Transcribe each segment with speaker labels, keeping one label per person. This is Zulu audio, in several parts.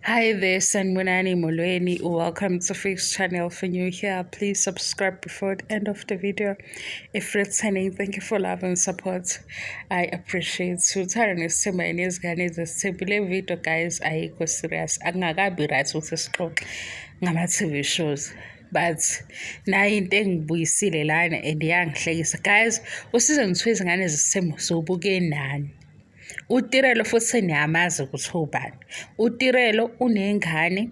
Speaker 1: Hi there, Sanbonani Molweni. Welcome to Fix Channel. For new here, please subscribe before the end of the video. If returning, thank you for love and support. I appreciate you. Uthando nesithemba nezingane zesithembu. Le video guys ayikho serious. Akungakabi right ukuthi sixoxe ngama-TV shows. But nayo into engibuyisile lana and yangihlekisa. Guys, useason 2 izingane zesithembu siwubuke nani? UTirelo futhi seniyamazi ukuthi ubani. UTirelo unengane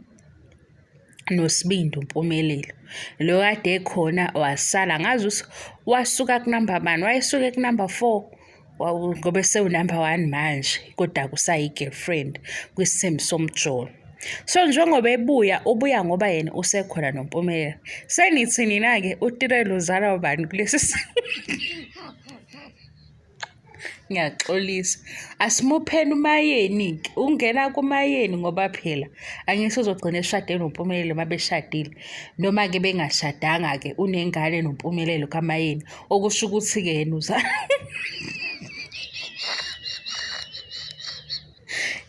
Speaker 1: noSibindi uMpumelelo. Lo kade ekhona wasala ngazi ukuthi wasuka kunamba bani, wayesuke kunamba 4 ngoba sewunamba 1 manje kodwa kusayi-girlfriend kwisithembu somjolo. So njengoba ebuya ubuya ngoba yena usekhona noMpumelelo. Senithi nina-ke uTirelo uzalwa ubani kulesi Ngiyaxolisa. Asimupheni uMayeni-ke, ungena kuMayeni ngoba phela angithi uzogcina eshade noMpumelelo uma beshadile. Noma-ke bengashadanga-ke unengane noMpumelelo kaMayeni, okusho ukuthi-ke yena uza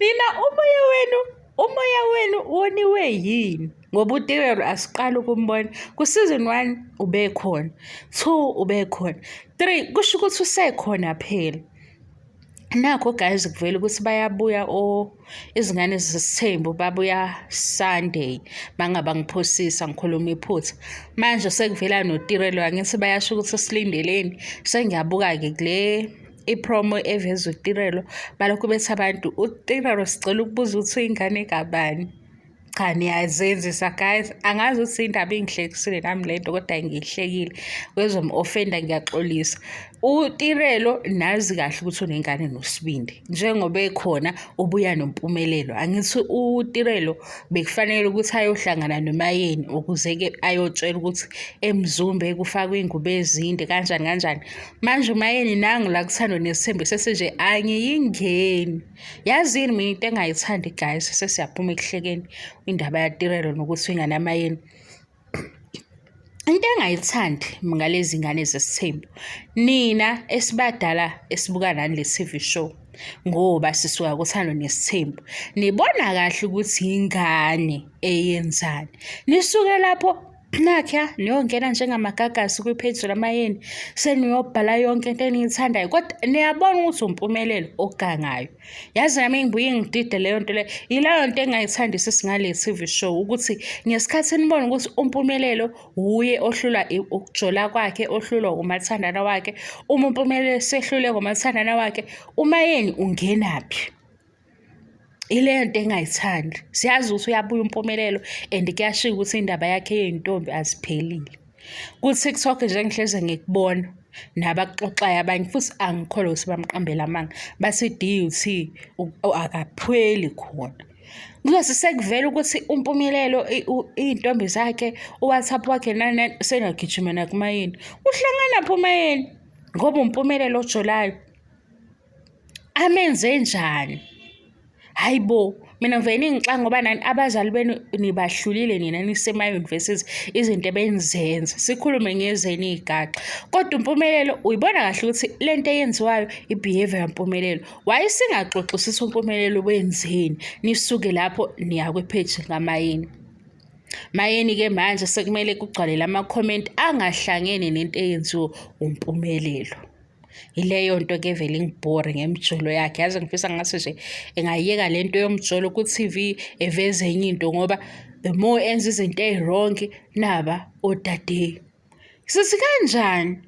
Speaker 1: Nina umoya wenu, umoya wenu woniwe yini? Ngoba uTirelo asiqali ukumbona. Ku-season 1 ubekhona, 2 ubekhona, 3 kusho ukuthi usekhona phela. Nakho guys kuvela ukuthi bayabuya o izingane zesithembu babuya Sunday mangaba ngiphosisa ngikhuluma iphutha. Manje sekuvela noTirelo angithi bayasho ukuthi silindeleni. Sengiyabuka-ke kule ipromo eveza uTirelo balokhu bethi abantu uTirelo sicela ukubuza ukuthi ingane kabani. Cha niyazenzisa guys, angazi ukuthi indaba ingihlekisile nami le nto kodwa ngiyihlekile. Kwezom-offender ngiyaxolisa. UTirelo nazi kahle ukuthi unengane noSibindi. Njengoba ekhona ubuya noMpumelelo. Angithi uTirelo bekufanele ukuthi ayohlangana noMayeni ukuze-ke ayotshela ukuthi eMzumbe kufakwe iy'ngubo ezinde kanjani kanjani. Manje uMayeni nangu la kuThando Nesithembu sesinje angiyingeni. Yazi yini mina into engayithandi guys, sesiyaphuma ekuhlekeni indaba yaTirelo nokuthi ingane amayeni. Into engayithandi ngalezi ngane zesithembu, nina esibadala esibuka nani le TV show ngoba sisuka kuthando nesithembu, nibona kahle ukuthi ingane eyenzani. Nisuke lapho Nakya niyongena njengamagagasi kwipheji lamayeni seniyobhala yonke into eniyithandayo kodwa niyabona ukuthi uMpumelelo ogangayo. Yazi nami ngibuye ngidide leyo nto leyo. Yileyo nto engayithandi sesingale TV show ukuthi ngesikhathi nibona ukuthi uMpumelelo wuye ohlulwa ukujola kwakhe, ohlulwa umathandana wakhe. Uma uMpumelelo sehlulwe ngomathandana wakhe, uMayeni ungenaphi? Ileyo nto engayithandi. Siyazi ukuthi uyabuya uMpumelelo and kuyashiwo ukuthi indaba yakhe yey'ntombi aziphelile. Ku-TikTok nje ngihleze ngikubona nabakuxoxayo abanye futhi angikholwa ukuthi bamqambela amanga, bathi DUT akapheli khona. Kuzothi sekuvela ukuthi uMpumelelo iy'ntombi zakhe, u-WhatsApp wakhe nani nani seniyagijima nakuMayeni. Uhlanganaphi uMayeni? Ngoba uMpumelelo ojolayo. Amenze njani? Hayi bo, mina ngivele ningixaka ngoba nani abazali benu nibahlulile nina nisema-university izinto ebenizenza. Sikhulume ngezenu iy'gaxa. Kodwa uMpumelelo uyibona kahle ukuthi le nto eyenziwayo i-behaviour yaMpumelelo. Why singaxoxisisi uMpumelelo wenzeni? Nisuke lapho niya kwipheji likaMayeni. Mayeni-ke manje sekumele kugcwale lama-comment angahlangene nento eyenziwe uMpumelelo. Yileyo nto ke evele ingibhore ngemijolo yakhe. Yazi ngifisa ngase nje engayiyeka le nto yomjolo ku-TV eveze enye into ngoba the more enza izinto ey'wrong naba odade. Sithi kanjani?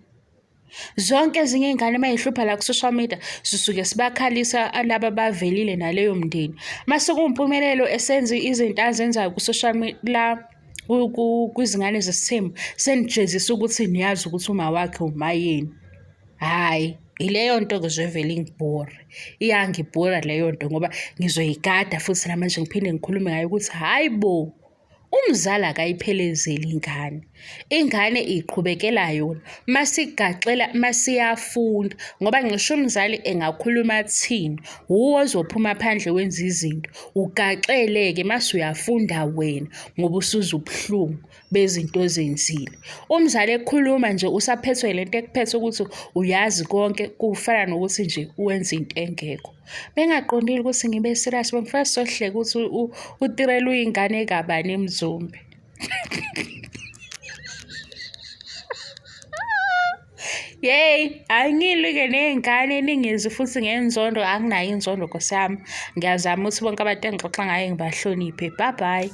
Speaker 1: Zonke ezinye iy'ngane uma y'hlupha la ku-social media sisuke sibakhalisa laba abavelile naleyo mndeni. Mase kuwuMpumelelo esenza izinto azenzayo ku-social media la kwizingane zesithembu senijezisa ukuthi niyazi ukuthi uma wakhe umayeni. Hhayi, ileyo nto-ke zovele ingibhore. Iyangibhora leyo nto ngoba ngizoyigada futhi namanje ngiphinde ngikhulume ngayo ukuthi hhayi bo, umzali akayiphelezeli ingane. Ingane iqhubekela yona masigaxela masiyafunda ngoba ngisho umzali engakhuluma athini wuwe ozophuma phandle wenze izinto ugaxele-ke mase uyafunda wena ngoba usuzwa ubuhlungu. bezinto ozenzile. Umzali ekhuluma nje usaphethwe lento ekuphethe ukuthi uyazi konke kufana nokuthi nje uwenza into engekho. Bengaqondile ukuthi ngibe serious bengifuna sizohleka ukuthi uTirelo uyingane kabani eMzumbe. Yeyi, angilwi-ke ney'ngane ningizwi futhi ngenzondo, anginayo inzondo nkosi yami. Ngiyazama ukuthi bonke abantu engixoxa ngaye ngibahloniphe. Bye bye.